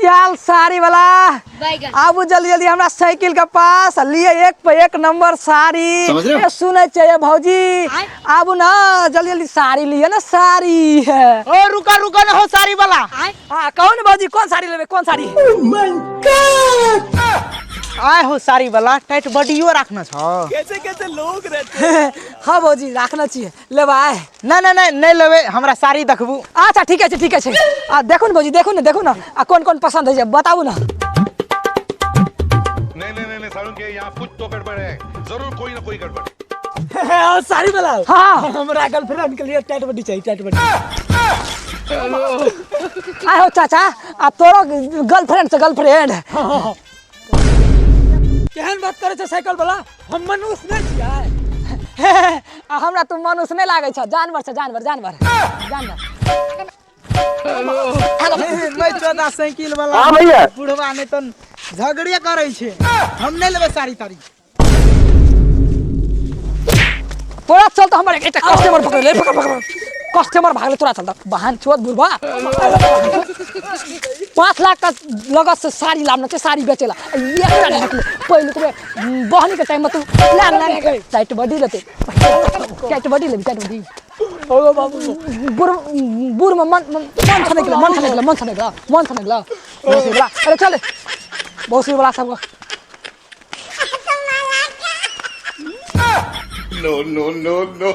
याल साड़ी वाला, आबू जल्दी जल्दी हमरा साइकिल के पास आ लिए एक पे एक नंबर साड़ी। समझ रहे हो? ए, सुनै छियै भौजी, आबू ना जल्दी जल्दी साड़ी लिए ना साड़ी। ओ रुका रुका ना हो साड़ी वाला। हाँ कहू ना भौजी, कौन साड़ी लेबै, कौन साड़ी? आय हो साड़ी वाला, टाइट बॉडीओ रखना छ। हाँ भौजी राखना छियै, लेबै? ना ना ना नहीं लेबै, हमरा साड़ी देखबू। अच्छा ठीक छै, ठीक छै। आ देखू ने भौजी, देखू ने, देखू ने, आ कोन कोन पसंद होइ छै बताबू ना। नहीं नहीं नहीं, नहीं सारुण के यहाँ कुछ तो गड़बड़ है, जरूर कोई ना कोई गड़बड़ है। साड़ी वाला। हाँ। हमरा गर्लफ्रेंड के लिए टाइट बॉडी चाहिए, टाइट बॉडी। आय हो चाचा, आ तोरो गर्लफ्रेंड से गर्लफ्रेंड? केहन बात करे छै साइकिल वाला, हम मनुष्य नहीं छियै? आ हमरा तू मनुष्य नहीं लागै छ, जानवर छ, जानवर जानवर जानवर। मैं चौदह साइकिल वाला। हाँ भैया। बुढ़वा नहीं तो झगड़े करे छै, हम नहीं लेबै साड़ी ताड़ी। तोरा चलता हमर एकटा कस्टमर पकड़ ले, पकड़ पकड़, कस्टमर भागले तोरा चलता। बहन चोद बुढ़वा, 5 लाख का लगत से साड़ी लाबना छै, साड़ी बेचेला एकटा नहीं निकले। पहिले तो बहनी के टाइम में तू लाग लाग टाइट बॉडी लेते, टाइट बॉडी लेबी, टाइट बॉडी। ओ बाबू, बुढ़ बुढ़ में मन मन छने गेला, मन छने गेला, मन छने गेला, मन छने गेला, बहुत वाला। अरे चल बहुत वाला सब। No no no no.